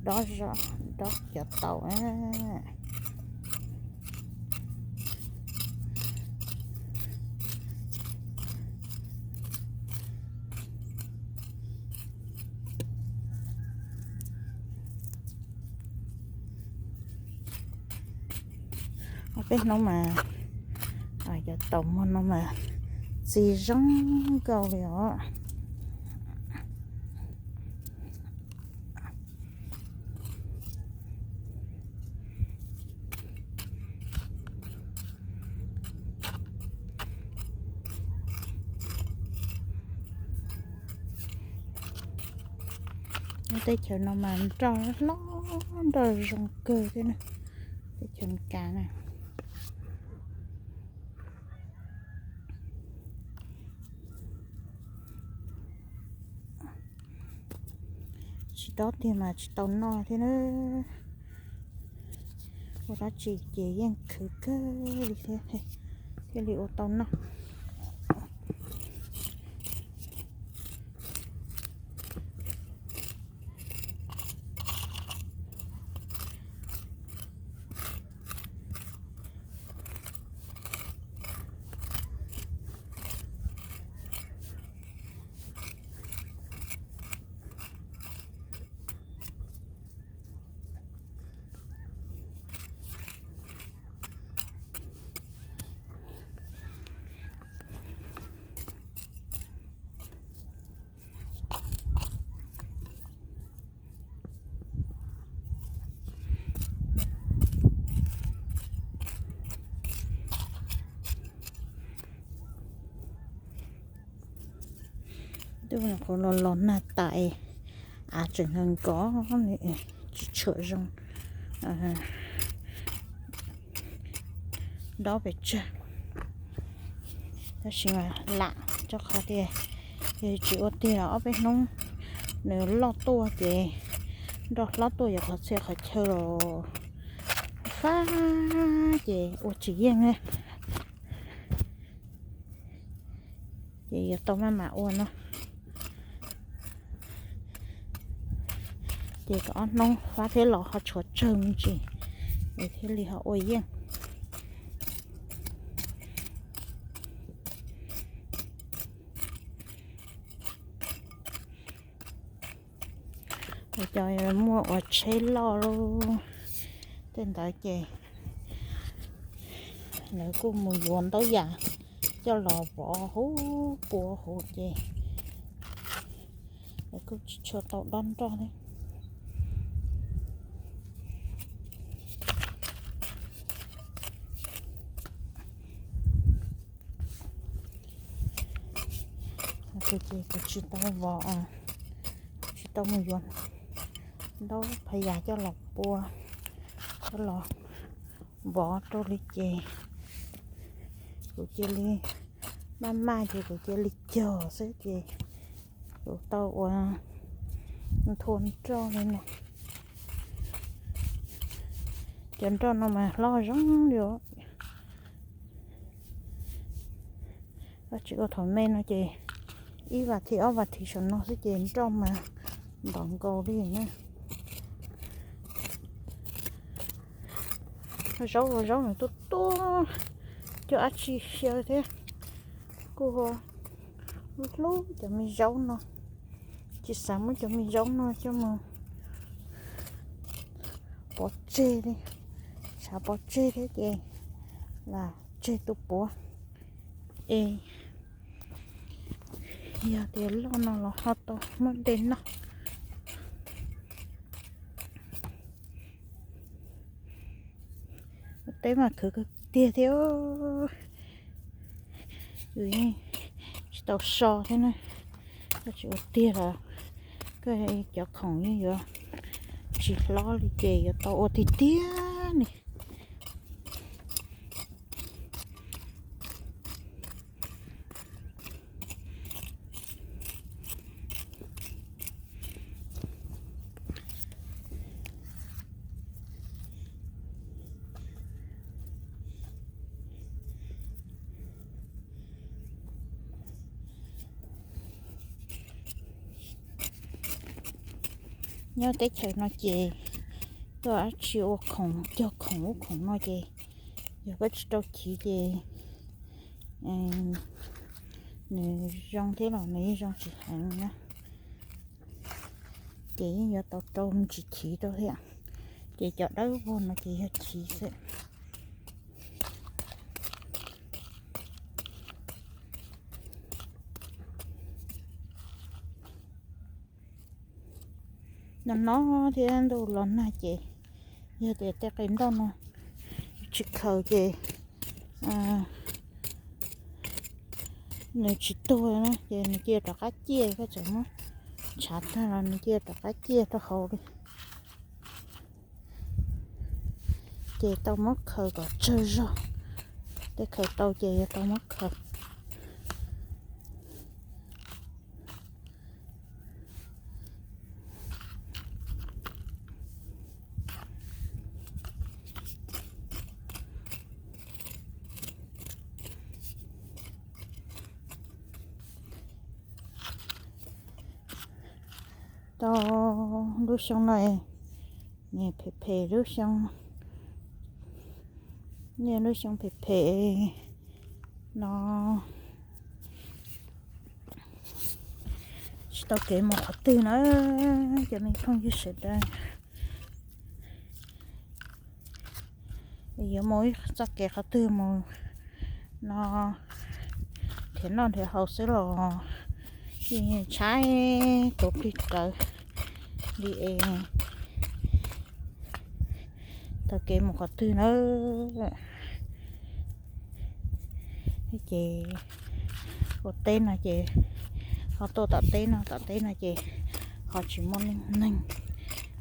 dob zog, dob cov taus na. Ob peb hnub mas cov taus muag no mas txi zoo nkauj li os. Teb chaws no mas nroj hlob, nroj zoo kawg thiab na. Teb chaws Amelikas na. Tsis dob tiag mas tsis tau noj thiab na. Ua dab tsi ces yeej khwv kawg li thiab, thiaj li ua tau noj. Twb nyuam qhuav los los nag tas, av tseem nkos, tsis tshua zoo dob pes tsawg. Tab sis mas lam rau qhov tias yog tsis ua tiag los ob peb hnub nws loj tuaj ces nroj hlob tuaj yuav qhov txhia qhov chaw los fab ces ua tsis yeej na. Ces yuav tau maj mam ua no. Ces kom ob hnub fab thiab los ho tshuav tsawg me ntsis es thiaj li ho ua yeej. Cov muaj ua tsheb loj, tej ntawd ces lawv kuj mus yuav ntau yam coj los vov huv pua huv ces lawv kuj tsis tshua tau dob nroj thiab. Ces kuv tsis tau vov, tsis tau mus yuav ntaub phas yas coj los pua, coj los vov rau li ces kuv cia li maj maj ces kuv cia li cog xwb ces kuv tau ua nthua nroj li no. Cov nroj no mas hlob zoo li os. Koj tsis ua thaum me no ces ib vas thiv ob vas thiv saum no xwb ces nroj mas ntom nkaus li na. Zaub ua zaub nws tuaj tuaj coj dab tsi xyaw thiab. Kuj hlub hlub cov me zaub no, tsis xav muab cov me zaub no coj mus pov tseg li, tshav pov tseg thiab ces lam tseg tus puav es yog tias loj no los ho tau muab de noj. Teb mas khwv kawg tiag thiab. Yus yeej tsis tau so thiab na. Koj tsis ua tiag los koj cov khoom yeej yuav tsis hlob li ces yuav tau ua tiag tiag li. Nyob teb chaws no ces koj tsis ua khoom, cog khoom ub khoom no ces yog koj tsis rau chiv ces nws zoo thiab los nws yeej zoo tsis heev na. Ces yeej yuav tau rau me ntsis chiv rau thiab. Ces cov dawb vog no ces yog chiv xwb. No no thiab ntuj los nag ces yog tias tej qe nroj no tsis khaws ces nws tsis tuag na, ces nws cia rov qab ciaj, koj tseem muab tshav tag los nws cia rov qab ciaj rau hauv li. Ces tau muab khaws kom tsawg zog, tej khaws tau ces yuav tau muab khaws. Tau lub xyoo no, phem phem lub xyoo, niaj lub xyoo phem phem no tsis tau kev mus qhov twg na, cov me phooj ywg sawv daws. Yuav mus ib txoj kev qhov twg mus no, nrhiav noj nrhiav haus xwb los yeej tshaib tuav plig rawv li es tau kev mus qhov twg na. Ces ua teb no ces ho tuaj tom teb no, tom teb no ces ho tsis muaj neeg,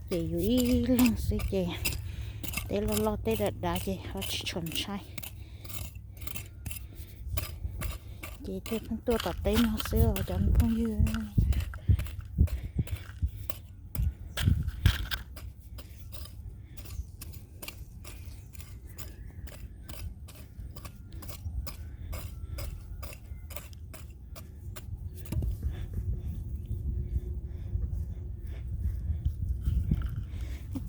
ces yus ib leeg xwb ces teb loj loj teb dav dav ces ho tsis tshua ntshai. Ces thiaj pheej tuaj tom teb no xwb os cov phooj ywg.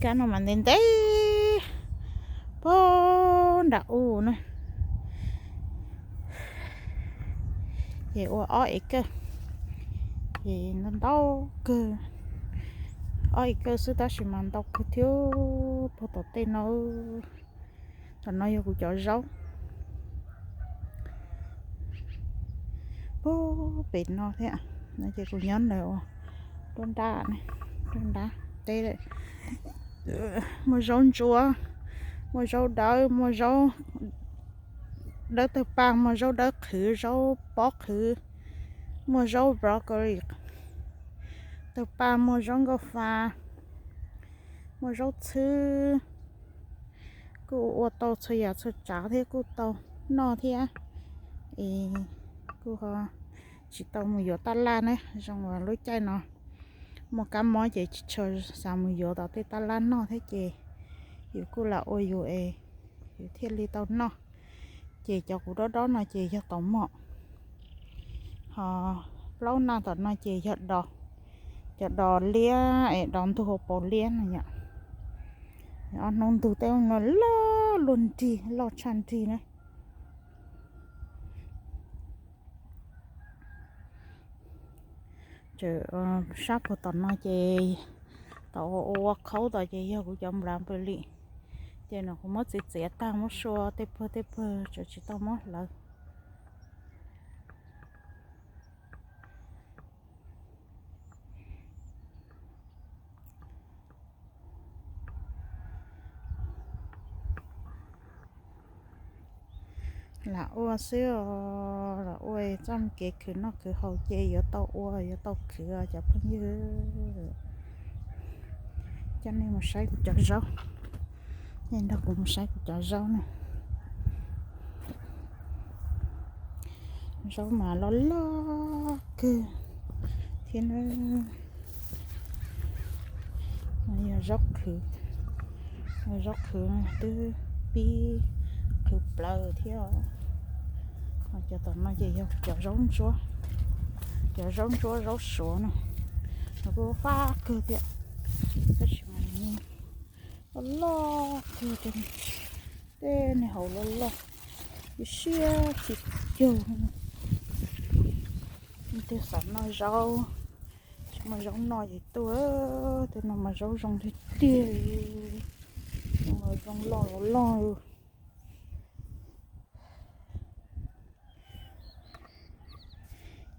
Kab no mas ntev ntev puag nram u na. Ces ua ob ev kawj, ces ntau ntau kawg, ob ev kawj xwb tab sis mas ntau kawg thiab puag tom tej no. Tom no yog kuv cov zaub. Puag pem no thiab no ces kuv nyob ntawm ua nruab nrab, nruab nrab teb. Muaj zaub ntsuab, muaj zaub dawb, muaj zaub dawb tawg paj, muaj zaub dawb qhwv, zaub pob qhwv, muaj zaub broccoli tawg paj, muaj zaub nkauj fa, muaj zaub txhwb. Kuj ua tau txhua yam txhua tsav thiab kuj tau noj thiab. Es kuj ho tsis tau mus yuav taj laj na, zoo uas lub caij no muaj kab mob ces tsis tshua xav mus yuav tom tej taj laj noj thiab ces yus kuj lam ua yus es yus thiaj li tau noj. Ces cov kuv dob dob no ces yog taus mom, ho plaub naj tom no ces yog dos, cov dos liab es dos ntug hauv paus liab no yom. Ob hnub ntug tej no loj luaj nrig, loj tshaj nrig na. Sab puag tom no ces tom ua ua khaub tom ces yog kuv cov nplas npws li. Ces no kuv muab txiav txiav tag muab sua tej pawg tej pawg tseem tsis tau muab hlawv. Lam ua xwb os, lam ua txoj kev khwv noj khwv haus ces yuav tau ua yuav tau khwv os cov phooj ywg. Coj nej mus saib kuv cov zaub, nej nrog kuv mus saib kuv cov zaub na. Zaub mas loj loj kawg thiab na. Yog zaub qhwv, zaub qhwv twb pib qhwv plaws thiab. Cov tom no ces yog cov zaub ntsuab, cov zaub ntsuab zaub suav na, nws kuj fab kawg thiab. Tab sis mas loj loj kawg, tej niag hauv loj loj, siab tsis cuag. Leej twg xav noj zaub, tsis muaj zaub noj ces tuaj, tej no mas zaub zoo tiag tiag, zoo los zoo loj los loj.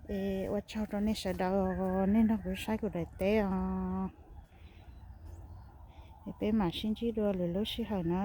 Es ua tsaug rau nej sawv daws, nej nrog kuv saib kuv daim teb os. Es peb mam sib ntsib dua lwm lub sij hawm na.